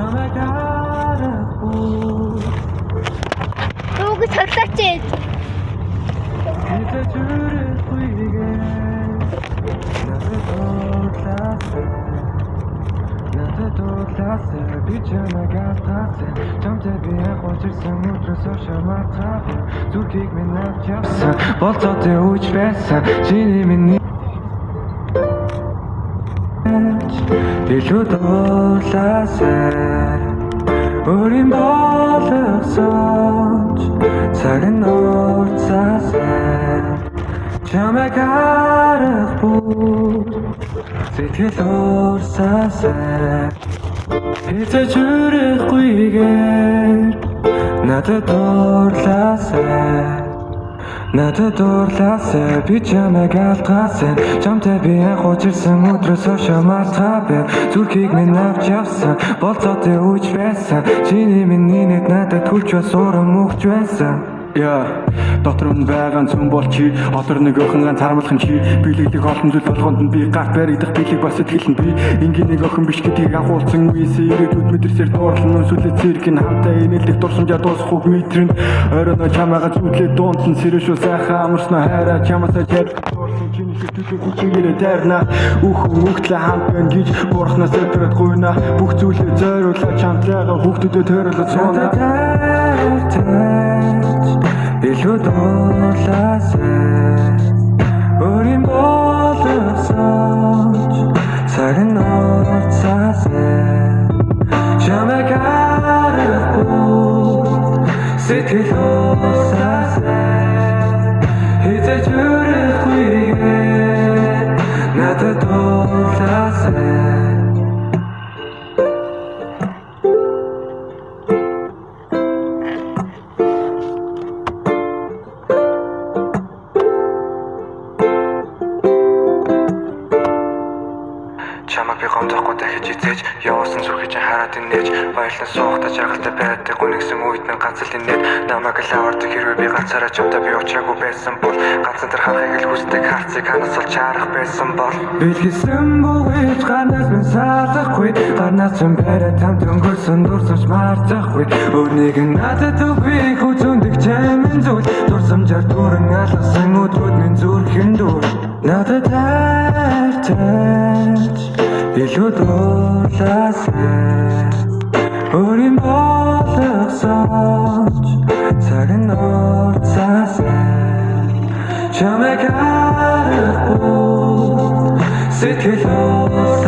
Чамайг харахгүй. Дууг цоглооч ээ. Хэзээ ч үрэхгүйгээр надад дуурлаасай. Надад дуурлаасай. Би чамайг алдгаасай. Чамтай би анх уулзсан өдрөөс хойш мартаагүй. Зүрхийг минь авч явсан. Болцоотой үуч байсан. Чиний минь илүү дуурлаасай. Өөрийн болгосон ч цаг нь уртсаасай. Чамайг харахгүй сэтгэл уурсаасай. Хэзээ ч үрэхгүйгээр надад дуурлаасай. Надад дуурлаасай. Би чамайг алдгаасай. Чамтай би анх уулзсан өдрөөс хойш мартаагүй. Зүрхийг минь авч явсан. Болцоотой үуч байсан. Чиний минь инээд надад хүч бас урам өгч байсан. Яа, дотор нь байгаа цөм бол чи, отор нэг охин ганц харамлах чи, бэлэглэх олон зүйл болгонд нь би гарт баригдах бэлэг бас сэтгэл нь би энгийн нэг охин биш гэдгийг анхуулсан үеэсээ ирээдүйд мэдэрсээр дуурлан сүлээ цэрэг нь хамтаа инээлдэх дурсамжаа дуусах үг мэдрэн оройноо чамайгаа зүтлээ дуунд нь сэрээшүү сайхан амарснаа хайраа чамаасаа чад дуурсан чиний шиг төлөв чигээрээ дайрна үхэн үхтлээ хамт байна гэж бурхнаас өдрөд гуйна бүх зүйлээ зориулаа чамтайгаа хүүхдүүдэд тойруулаад сууна. Надад хайртай илүү дуурлаасай. Өөрийн болгосон ч цаг нь уртсаасай. Чамайг харахгүй сэтгэл уурсаасай. Хэзээ ч үрэхгүйгээр надад дуурлаасай. Чамайг би гомдохгүй дахиж эзэж явуулсан зүрхийг чинь хараад инээж баярлан суухдаа жаргалтай байдаг гүнигсэн үед минь ганц л инээд намайг л авардаг хэрвээ би ганцаараа чамтай би уучраагүй байсан бол ганцан тэр харахыг л хүсдэг харцыг ханаас олж харах байсан бол бэлгэсэн бөгөөж гарнаас минь салахгүй гарнаас чинь барай там дөнгөрсөн дурсамж мартахгүй өөр нэгэн надад үгүй хүзүндэг чамин зүйл дурсамжаар дүүрэн алгасан өдрүүд минь зүрхэн дүүр надад хайртай илүү дуурлаасай. Өөрийн болгосон ч цаг нь уртсаасай. Чамайг харахгүй сэтгэл уурсаасай.